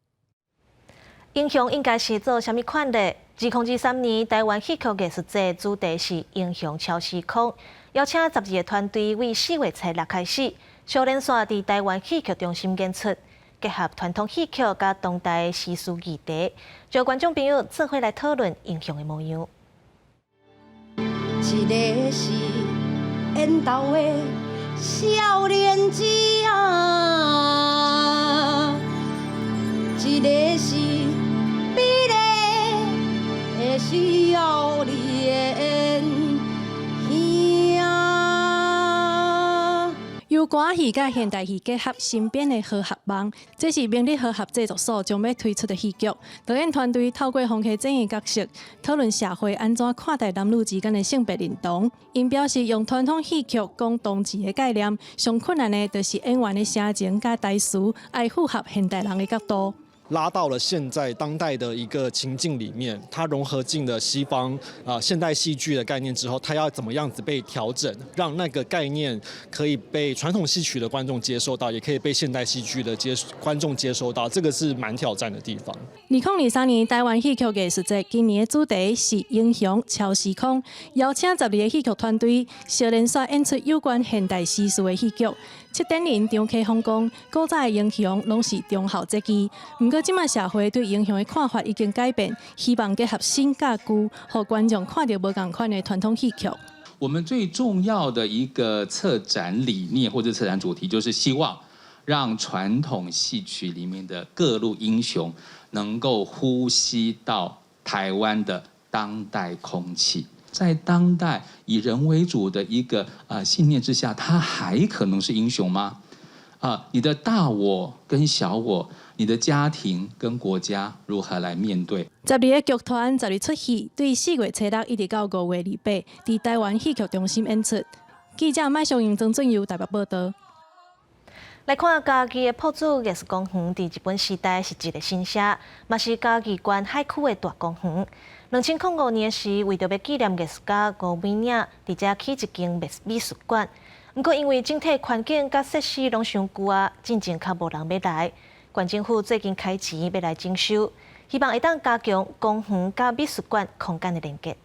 英雄應該是做啥物款的？2023年台灣戲曲藝術節主題是英雄超時空，邀請12個團隊為4月初6開始，小連線佇台灣戲曲中心演出，結合傳統戲曲佮當代時事議題，招觀眾朋友做伙來討論英雄的模樣。一个是緣投的少年子啊，一个是美麗的少年兄。由歌仔戲佮現代戲結合新編的《和合夢》，這是明日和合製作所將欲推出的戲劇。導演團隊透過馮溪珍的角色，討論社會按怎看待男女之間的性別認同。𪜶表示，用傳統戲曲講同志的概念，上困難的就是演員的聲情佮台詞，愛符合現代人的角度。拉到了現在當代的一個情境裡面，它融合進了西方啊現代戲劇的概念之後，它要怎麼樣子被調整，讓那個概念可以被傳統戲曲的觀眾接受到，也可以被現代戲劇的觀眾接受到，這個是蠻挑戰的地方。2023年台灣戲曲藝術節今年的主題是英雄超時空，邀請12個戲劇團隊相連續演出有關現代時事的戲劇。策展人張啟峰講，古早的英雄攏是忠孝節義，毋過這馬社會對英雄的看法已經改變，希望結合新佮舊，予觀眾看著無仝款的傳統戲曲。我們最重要的一個策展理念或者策展主題，就是希望讓傳統戲曲裡面的各路英雄能夠呼吸到台灣的當代空氣。在當代以人為主的一個信念之下，他還可能是英雄嗎？啊，你的大我跟小我，你的家庭跟國家如何來面對？ 12個劇團12齣戲，對4月初6一直到5月28，佇台灣戲曲中心演出。記者麥淑英、曾俊佑台北報導。來看嘉義的朴子藝術公園，佇日本時代是一个神社，嘛是嘉義縣海區的大公園。2005年時，為著欲紀念藝術家吳美嶺，佇遮起一間美術館。毋過因為整體環境佮設施攏傷舊啊，進前較無人欲來。縣政府最近開錢欲來整修，希望會當加強公園佮美術館空間的連結。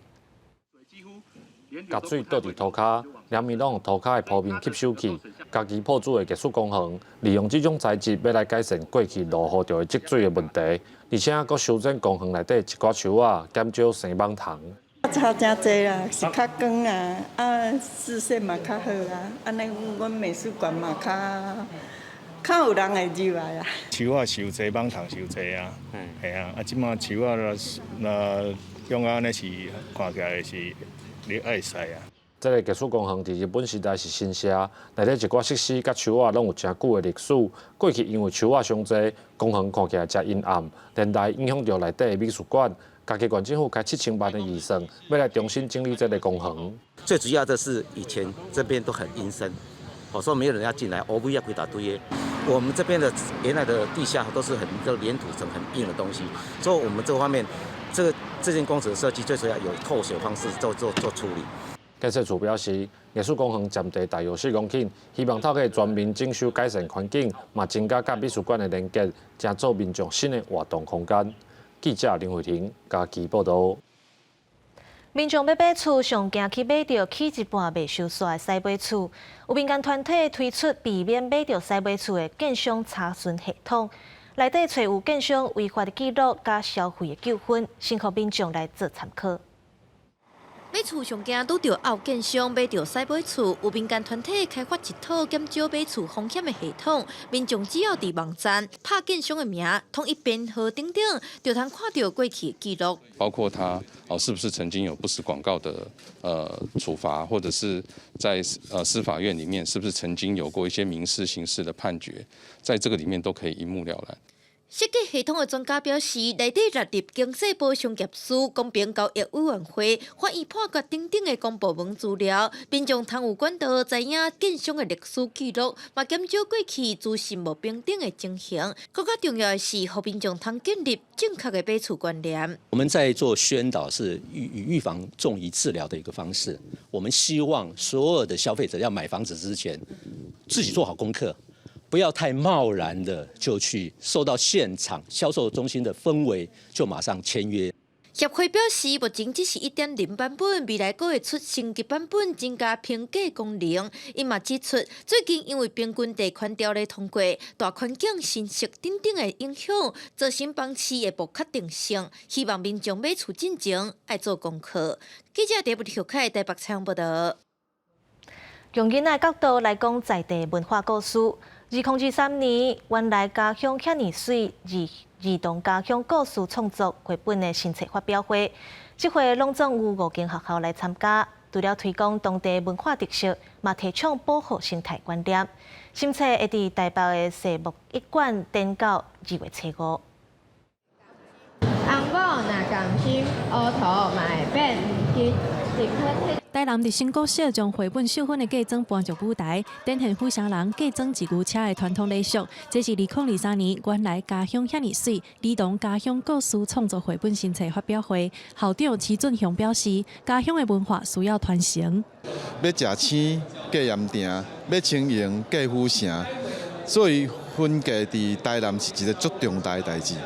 共水倒佇塗跤，連面攏予塗跤的鋪面吸收去。嘉義朴子的藝術公園利用這種材質，欲來改善過去落雨就會積水的問題，而且閣修剪公園內底一寡樹仔，減少生蠓蟲。差誠濟啦，是較光啊，啊視線嘛較好啊，按呢阮美術館嘛較有人會入來啊。樹仔傷濟，蠓蟲傷濟啊，係啊，啊這馬樹仔若用按呢是看起來是你愛使啊。這个藝術公園佇日本時代是神社，內底一寡設施佮樹仔攏有誠久的歷史。過去因為樹仔傷濟，公園看起來誠陰暗，連帶影響著內底的美術館。嘉義縣政府開7000萬的預算，欲來重新整理這个公園。最主要的是以前這邊都很陰森，我說沒有人要進來，烏龜也規大堆的。我們這邊的原來的地下都是很這黏土層很硬的東西，所以我們這方面，這件工程設計最主要有透水方式做處理。建設處表示，藝術公園佔地大約4公頃，希望透過全面整修改善環境，嘛增加佮美術館的連結，成做民眾新的活動空間。記者林慧婷嘉義報導。民眾欲買厝，上驚去買著起一半未修煞的屎尾厝。有民間團體推出避免買著屎尾厝的建商查詢系統，內底揣有建商違法的記錄佮消費的糾紛，先予民眾來做參考。買厝上驚拄著漚建商買著屎尾厝，有民間團體開發一套減少買厝風險的系統，民眾只要佇網站拍建商的名、統一編號等等，就通看著過去的記錄。包括他哦，是不是曾經有不實廣告的處罰，或者是在司法院裡面是不是曾經有過一些民事、刑事的判決，在這個裡面都可以一目了然。設計系統的專家表示，內底納入經濟部商業司、公平交易委員會、法院判決等等的公部門資料，民眾通有管道知影建商的歷史記錄，嘛減少過去資訊無平等的情形。閣較重要的是，予民眾通建立正確的買厝觀念。我們在做宣導，是預防重於治療的一個方式。我們希望所有的消費者要買房子之前，自己做好功課。不要太貿然的就去受到現場銷售中心的氛圍，就馬上簽約。協會表示，目前只是1.0版本，未來閣會出升級版本，增加評價功能。伊嘛指出，最近因為平均地權條例通過、大環境信息等等的影響，造成房市的不確定性。希望民眾買厝進前愛做功課。記者戴不凱台北採訪報導。用囡仔角度來講在地文化故事。2023年，原來家鄉遐爾媠，兒童家鄉故事創作繪本的新冊發表會，這回攏總有五間學校來參加。除了推廣當地文化特色，嘛提倡保護生態觀念。新冊會佇台北的世貿一館展到2月初5。翁某若仝心，烏塗嘛會變黃金。台南日新國小將繪本秀芬的嫁妝搬上舞台，展現府城人嫁妝飼牛車的傳統禮俗。這是2023年原來家鄉遐爾媠，兒童家鄉故事創作繪本新冊發表會。校長齊俊雄表示，家鄉的文化需要傳承。欲食青過鹽埕，欲輕盈過府城，所以婚嫁佇台南是一個足重大的代誌。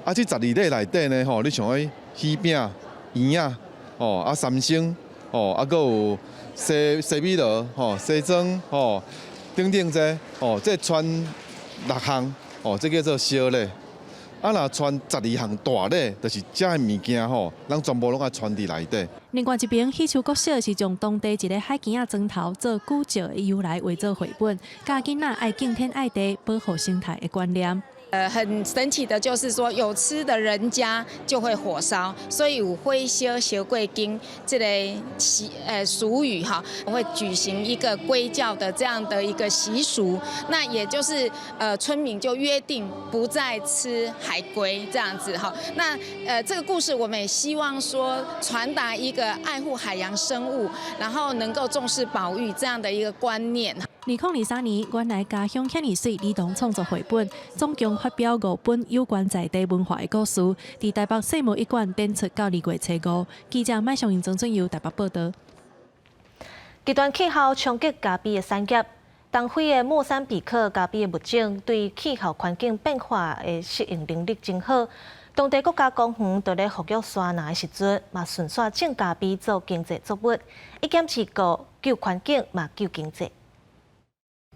啊，這12禮內底呢，吼，你像講喜餅、圓仔，吼，啊三牲。哦，啊，閣有洗米螺，吼，西裝，吼，等等這，哦，這傳六項，哦，這叫做小禮。啊，若傳12項大禮，就是這个物件吼，咱全部攏愛傳佇內底。另外一邊，喜樹國小是將當地一个海墘仔磚頭做古石的由來畫做繪本，教囡仔愛敬天愛地、保護生態的觀念。很神奇的，就是說有吃的人家就會火燒，所以有火燒燒過間這个俗語哈，會舉行一個歸教的這樣的一個習俗，那也就是村民就約定不再吃海龜這樣子哈。那這個故事我們也希望說傳達一個愛護海洋生物，然後能夠重視保育這樣的一個觀念。2023年，原來家鄉遐爾媠，兒童創作繪本，總共發表五本有關在地文化的故事，佇台北世貿一館展出到2月初5。記者麥尚英、曾俊佑台北報導。極端氣候衝擊咖啡的產業，東非的莫桑比克咖啡的物種對氣候環境變化的適應能力真好。當地國家公園佇咧復育山林的時陣，嘛順紲種咖啡做經濟作物，一兼二顧，救環境嘛救經濟。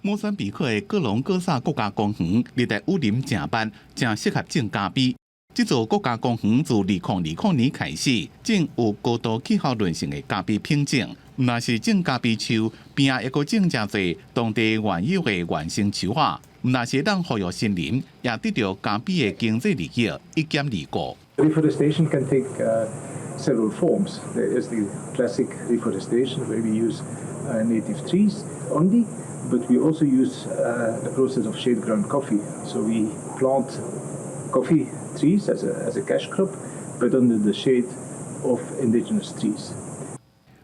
莫桑比克的哥隆哥薩國家公園熱帶雨林誠密，誠適合種咖啡。這座國家公園自2020年開始種有高度氣候韌性的咖啡品種，毋但是種咖啡樹，邊仔抑閣種誠濟當地原有的原生樹仔，毋但是當復育森林，也得著咖啡的經濟利益，一兼二顧。 Reforestation can take Several forms. There is the classic reforestation where we use native trees only, but we also use the process of shade grown coffee. So we plant coffee trees as a cash crop, but under the shade of indigenous trees.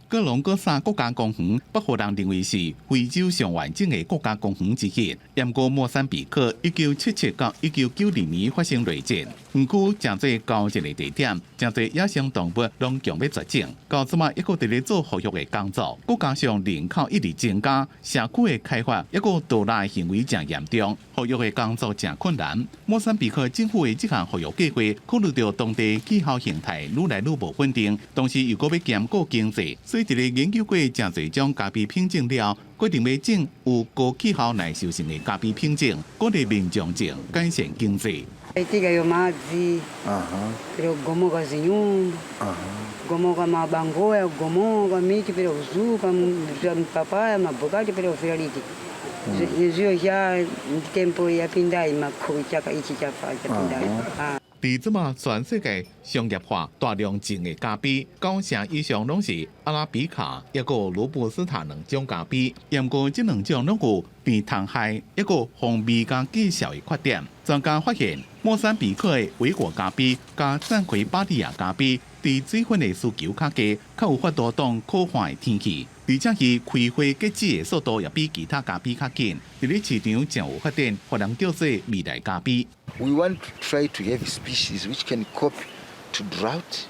哥隆哥薩國家公園，被予人認為是非洲上完整的國家公園之一。毋過莫桑比克1977到1992年發生內戰，園區誠濟高一个地點，誠濟野生動物攏強欲絕種。到這馬猶閣佇咧做復育的工作，閣加上人口一直增加，社區的開發猶閣盜獵的行為誠嚴重，復育的工作誠困難。莫桑比克政府的這項復育計劃，考慮著當地氣候形態愈來愈無穩定，同時又閣欲兼顧經濟，所以佇咧研究過誠濟種咖啡品種了，決定欲種有高氣候耐受性的咖啡品種，鼓勵民眾種，改善經濟。 Itika yo madzi pera kugomoka zinyumba, kugomoka mabangoya, kugomoka miti pera kuzuka mpapaya mabhokati pera kufira liti niziyo cha tempo yapindayi makhowi chaka ichi chafa chapindayi. 佇這馬全世界商業化大量種的咖啡，九成以上攏是阿拉比卡，抑閣羅布斯塔兩種咖啡。毋過這兩種攏有病蟲害，抑閣風味佮果效的缺點。專家發現，莫桑比克的維果咖啡佮讚魁巴利亞咖啡，佇水分的需求較低，較有法度擋苦旱的天氣，而且伊開花結籽的速度也比其他咖啡較緊。佇咧市場誠有發展，予人叫做未來咖啡。 We want to try to have species which can cope to drought,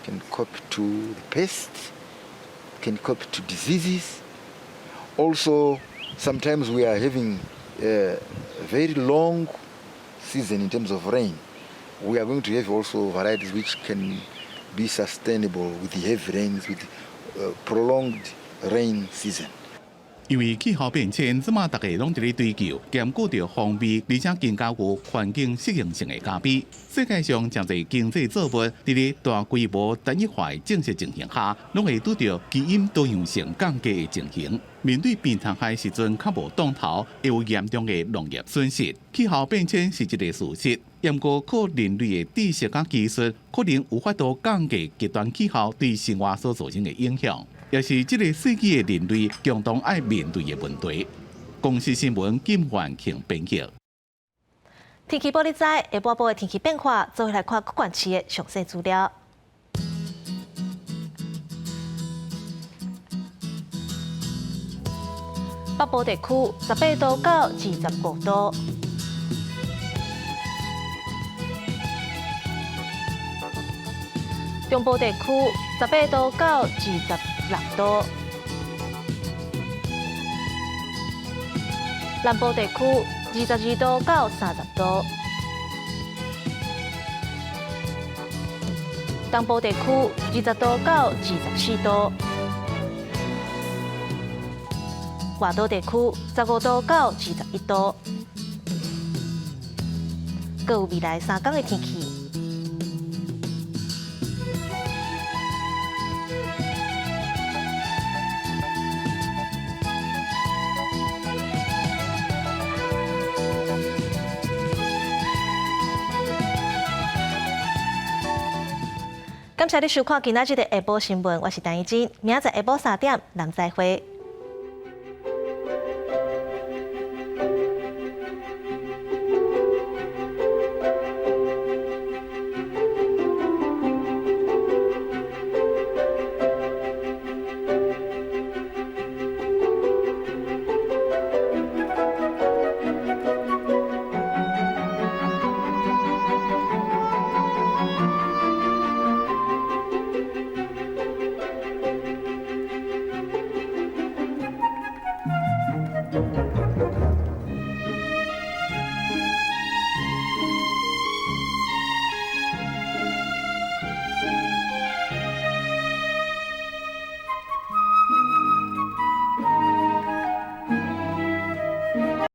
can cope to the pests, can cope to diseases. Also, sometimes we are having a very long season in terms of rain. We are going to have also varieties which can be sustainable with the heavy rains, with prolonged rain season. 因為氣候變遷，這馬逐家攏佇咧追求兼顧著風味，而且更加有環境適應性的咖啡。世界上誠濟經濟作物，佇咧大規模單一化的種植情形下，攏會拄著基因多樣性降低的情形。面對病蟲害時陣較無擋頭，會有嚴重的農業損失。氣候變遷是一個事實，毋過靠人類的知識佮技術，可能有法度降低極端氣候對生活所造成的影響。也是這个世紀的人類共同愛面對的問題。公視新聞金元慶編輯。天氣報你知，下晡晡的天氣變化，做伙來看各縣市的詳細資料。北部地區18度到25度。中部地區18度到26度，南部地區22度到30度，東部地區20度到24度，外島地區15度到21度。閣有未來3工的天氣。感謝你收看今仔日的下晡新聞，我是陳怡靜，明仔載下晡3點，咱再會。